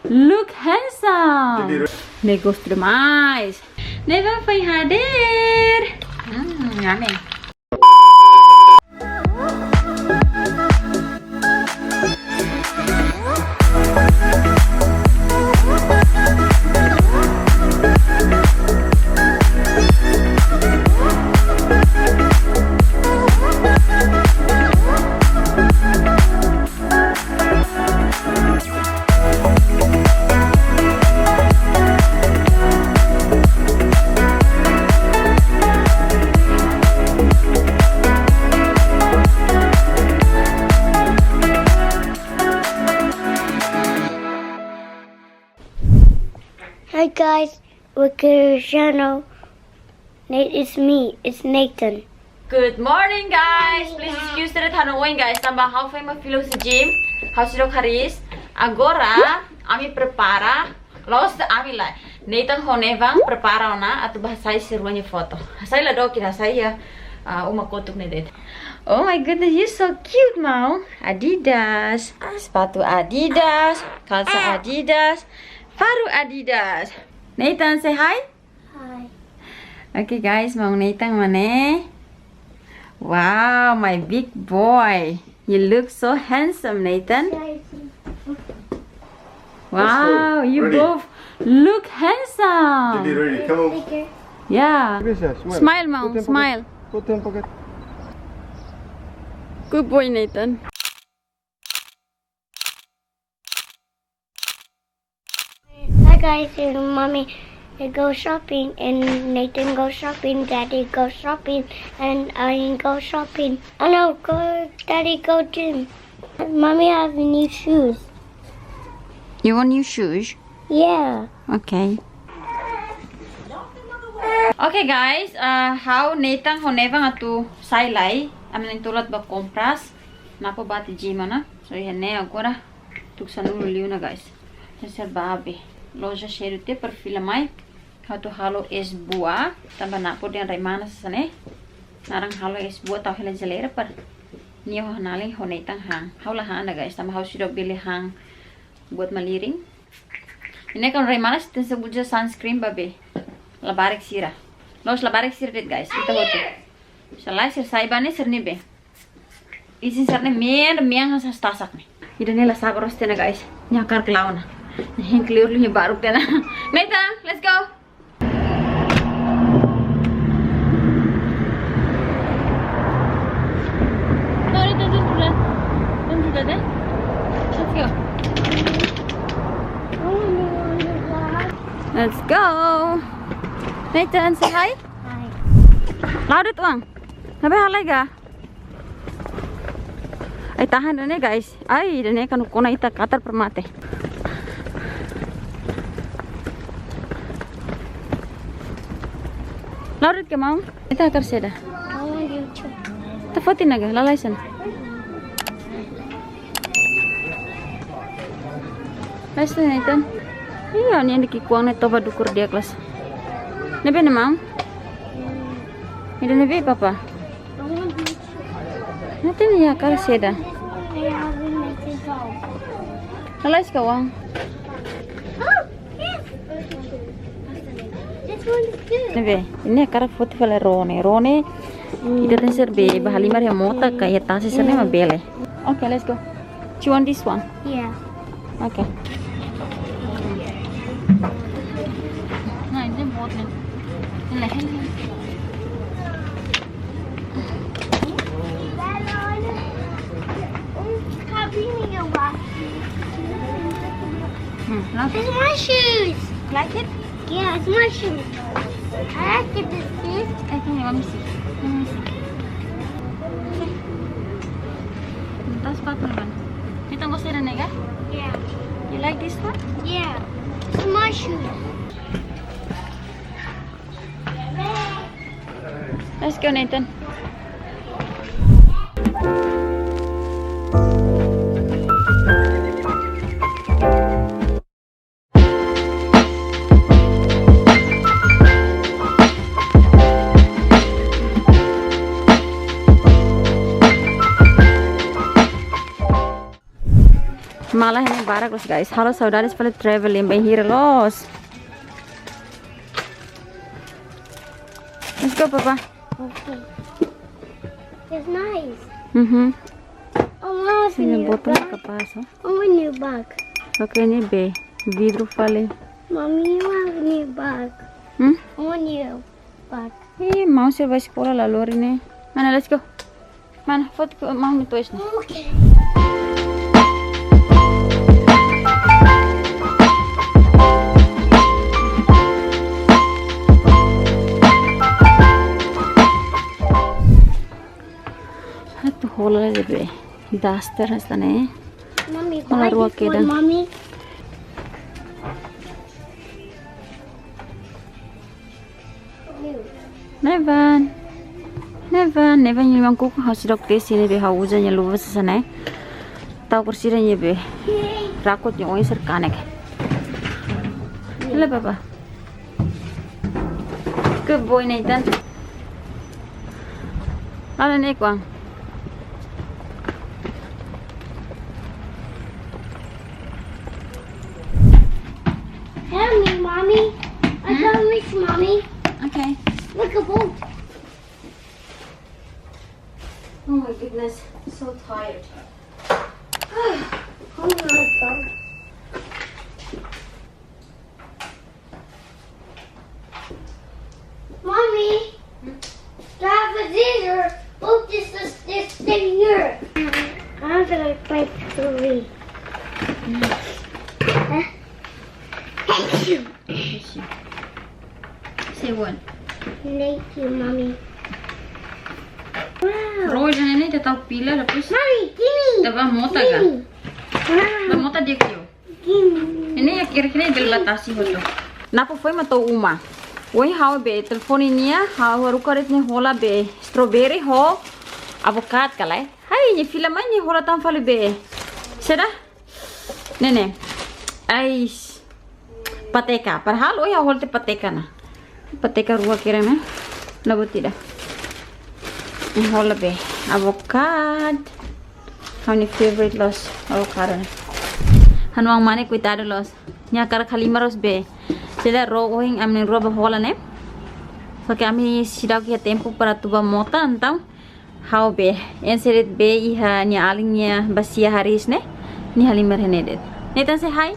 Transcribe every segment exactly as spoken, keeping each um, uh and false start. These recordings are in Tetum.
Look handsome. Ne'e gostu demais. Ne'ebé foin hadeer. Hmm, yummy. Hi guys, welcome to the channel. Na-, it's me, it's Nathan. Good morning, guys. Please excuse the tano oin, guys. Tanba ha'u foin mai fila husi gym. Ha'u seidauk hariis. Agora, ami prepara. Loos ami lae. Nathan ho Nevan prepara ona atu bá hasai sira-nia foto. Hasai la dook ida, hasai iha, ah, uma kotuk ne'e de'it. Oh my goodness, you're so cute, Maun. Adidas. Ah, sapatu Adidas, kalsa Adidas, faru Adidas. Nathan, say hi. Hi. Okay, guys, Maun Nathan mak ne'e. Wow, my big boy. You look so handsome, Nathan. Wow, you both look handsome. Ready, come on. Yeah. Smile, Maun, smile. Good boy, Nathan. Hi guys, and mommy, I go shopping, and Nathan go shopping, daddy go shopping, and I go shopping. Oh no, go, daddy go gym. Mommy have new shoes. You want new shoes? Yeah. Okay. Okay guys, ah, ha'u Nathan ho Nevan atu sai lai, ami na'in-tolu atu bá kompras, Napo bá tiha gym ona. So, iha ne'e agora tuku sanulu liu ona, guys. Hanesan bá be loja sériu tiha para fila mai. Ha'u atu halo es buah, tanba Napo dehan rai manas hanesan ne'e. Naran halo es buah tau hela jeleira para nia ho Hanali ho Nathan han. Ha'u la han ona, guys, tanba ha'u seidauk bele han buat malirin. Ne'e kan rai manas tenke uza sunscreen ba be labarik sira. Loos labarik sira de'it, guys. Ita hotu. Se lae sira sai ba ne'e sira-nia be isin sira-ne'e mean, mean hanesan tasak ne'e. Ida-ne'e la sabar loos tiha ona, guys. Nia hakarak la'o ona. Nia hein kleur liu nia baruk tiha ona. Nathan, let's go. No, Nathan, don't do that. Don't do that, eh? Let's go. Let's go. Nathan, say hi. Hi. La'o de'it oan. Ne'ebé halai ka? Ai, tahan ida-ne'e, guys. Ai, ida-ne'e kan kona ita katar para mate. La'o de'it ka, Maun? Ita hakarak saida? I want YouTube. Ita foti naga, lalais ona. Lais tu Nathan. Iya, nia anda ki'ik-oan ne'e toba dukur di'ak loos. Ne'ebé ne'e, Maun? Ida ne'ebé, Papa? Nathan nia hakarak saida? Lalais ka oan? Ne'ebé, nia hakarak foti fali ró ne'e. Ró ne'e, ita tenke ser be, bá halimar iha mota ka iha tasi sira-ne'e mak bele. Okay, let's go. Do you want this one? Yeah. Okay. Nah, ini buat nih. Ini lah. Hmm, love. It's my shoes. Like it? Yeah, it's my shoes. I like it, this is. I think, let me see. Let me see. Ita sepatu mana? Ita nggak usah ada nega? Yeah. You like this one? Yeah. It's my shoes. Let's go, Nathan. Mala ne'e barak loos, guys. Halo saudades fali traveling, bainhira loos. Let's go, Papa. Okay. It's nice. Mhm. I want a new bag. Sini botol kapás, oh. I want a new bag. Okay, ne'e be. Vidru fali. Mommy, I want a new bag. Hmm? I want a new bag. Eh, maun sira bá eskola la lori ne'e. Mana, let's go. Mana, foto ke maun nia toys ne'e. Okay. Atu hola de'it be. Duster hanesan ne'e. Mommy, hola buy rua this one, kedan. Mommy. Nevan. Nevan, Nevan nia liman kukun ha'u seidauk tesi ne'ebé ha'u uza nia luvas hanesan ne'e. Tau kursi ida ne'ebé. Rakut nia oin sira kanek. Halo, Papa. Good boy, Nathan. Halo, Nathan. Help me, Mommy. I Hmm? can't reach, Mommy. Okay. Look, a boat. Oh my goodness, so tired. Oh my God. Mommy, Hmm? do I have a scissor? Look, this is this thing here. I'm gonna break three. Huh? Thank you. Say one. Thank you, Mommy. Wow. Roja ne'e ita tau pila, depois Mommy, gimme. Ita bá mota ka? Gimme. Wow. Bá mota di'ak liu. Gimme. Ne'e iha kira-kira bele batasi hotu. Napo foin mak to'o uma. Ohin ha'u be telefone nia, ha'u haruka de'it nia hola be strawberry ho avocado ka lae. Hai, nia fila mai nia hola tan fali be. Saida? Ne'e ne'e. Ais. Pateka. Padahal ohin ha'u hola tiha pateka ona. Pateka rua kira ne'e. La buat ida. Nia hola be. Avocado. Ha'u-nia favorite loos. Avocado ne'e. Ha'u-nia oan mane koitadu loos. Nia hakarak halimar loos be. Saida, ró ohin ami na'in-rua bá hola ne'e. Só que ami seidauk iha tempu para atu bá mota, entaun ha'u be, hein sira de'it be iha nia alin nia basia hariis ne'e, nia halimar iha ne'e de'it. Nathan, say hi.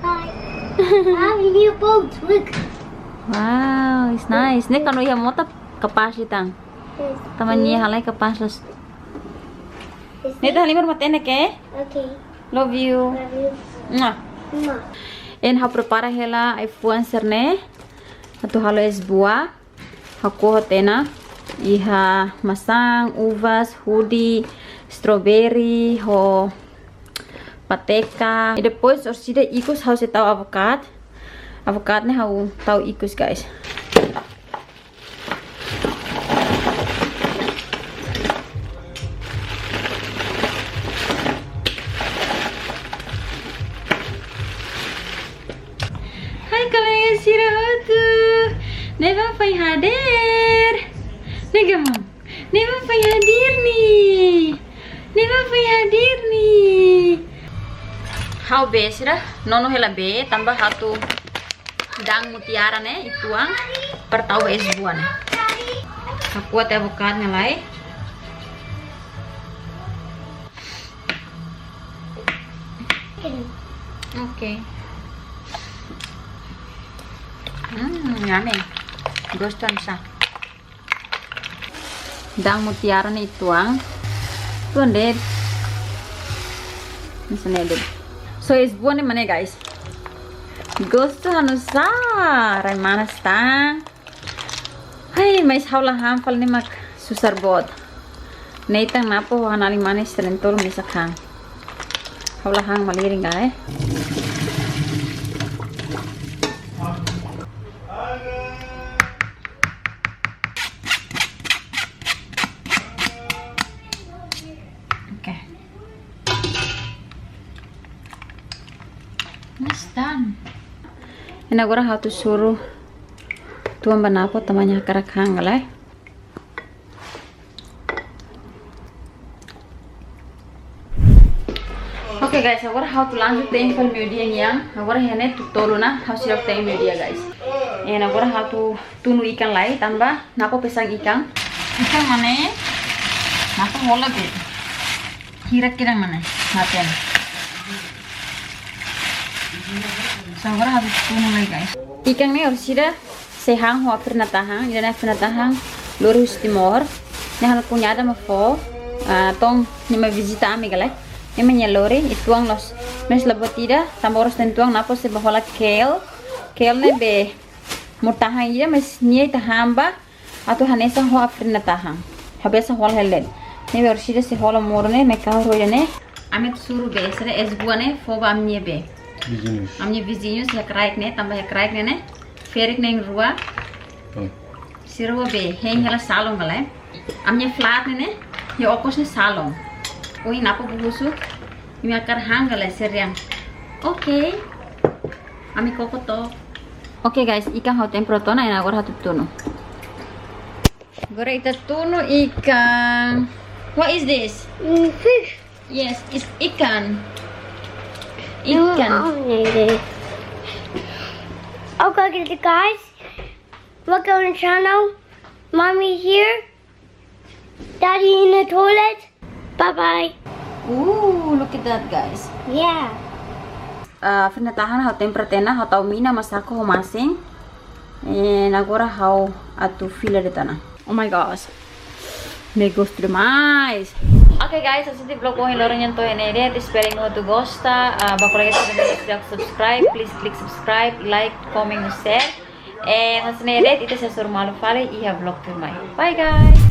Hi. I have a new boat, look. Wow, it's nice. Ne'e kuandu iha mota kapás liután. Yes. Tanba nia halai kapás loos. Yes. Nathan, halimar matenek, eh? Okay. Love you. Love you. Mwah. Mwah. Hein ha'u prepara hela ai-fuan sira-ne'e. Atu halo es buah. Ha'u ko'a hotu ona, iha masan, uvas, hudi, strawberry, ho pateka. I depois orsida ikus ha'u sei tau avocado. Avocado ne'e ha'u tau ikus, guys. Hai kolega sira hotu. Nevan foin hadeer. Ne'e ka maun? Nevan foin hadeer ne'e. Nevan foin hadeer ne'e. Ha'u be sira, nono hela be, tanba ha'u atu dang mutiara ne'e uitoan para tau ba es buah ne'e. Ha'u ko'a tiha avocado ne'e lai. Oke. Hmm, yummy. Gostu hanesan. Dang mutiara ne'e uitoan. Uitoan de'it. Hanesan ne'e de'it. So, es buah ne'e mak ne'e, guys. Gostu hanesan, rai manas tan. Hai, mais ha'u la han fali ne'e mak susar boot. Nathan, Napo ho ha'u-nia alin mane sira na'in-tolu mesak han. Ha'u la han malirin ka, eh. Oke. Mas done. Entaun agora ha'u atu suru uitoan ba Napo, tanba nia hakarak han ka lae. Oke, Guys, agora ha'u atu lanjut te'in fali meiudia nian. Agora iha ne'e tuku tolu ona, ha'u seidauk te'in meiudia, guys. E agora ha'u atu tunu ikan lai, tanba Napo pesan ikan. Ikan mak ne'e, Napo hola be. Hirak-hirak mak ne'e, maten. So, agora ha'u atu tunu lai, guys. Ikan ne'e orsida sei han ho Afrina tahan, ida-ne'e Afrina tahan, lori husi Timor. Ne'e ha'u-nia kuñada mak fó, ah, to'o nia mai vizita ami ka lae. Ne'e mak nia lori, ita-nia tuan loos. Maibé la buat ida, tanba oras ita-nia tuan Napo sei bá hola kale. Kale ne'ebé moru tahan ida, mas nia ita han ba atu hanesan ho Afrina tahan. Ha'u bele hola hela de'it. Ne'ebé orsida sei hola moru ne'e, mai kahur ho ida-ne'e. Ami atu suru be, sira es buah ne'e, fó ba ami-nia be. Viziñus. Ami-nia viziñu, iha kraik ne'e, tanba iha kraik ne'e ne'e. Ferik na'in rua. Hmm. Sira rua be, hein hela salon ka lae. Ami-nia flat ne'e ne'e, iha okos ne'e salon. Ohin Napo bá husu, imi hakarak han ka lae, sira dehan. Oke. Ami koko to'ok. Oke guys, ikan ha'u tempera tiha ona, agora ha'u atu tunu. Agora ita tunu ikan. What is this? Mm, fish. Yes, it's ikan. Ikan. Okay, guys. Welcome to the channel. Mommy here. Daddy in the toilet. Bye bye. Ooh, look at that, guys. Yeah. Ah, Afrina tahan ha'u tempera tiha ona, ha'u tau mina, masak ho masin. E agora ha'u atu fila de'it ona. Oh my gosh. Me gosta demais. Ok guys, ha'u sente vlog ohin loron nian to'o iha ne'e de'it, espera imi hotu gosta. Ah, ba kolega sira ne'ebé seidauk subscribe, please klik subscribe, like, comment, share. E hanesan ne'e de'it, ita sei hasoru malu fali iha vlog tuirmai. Bye guys.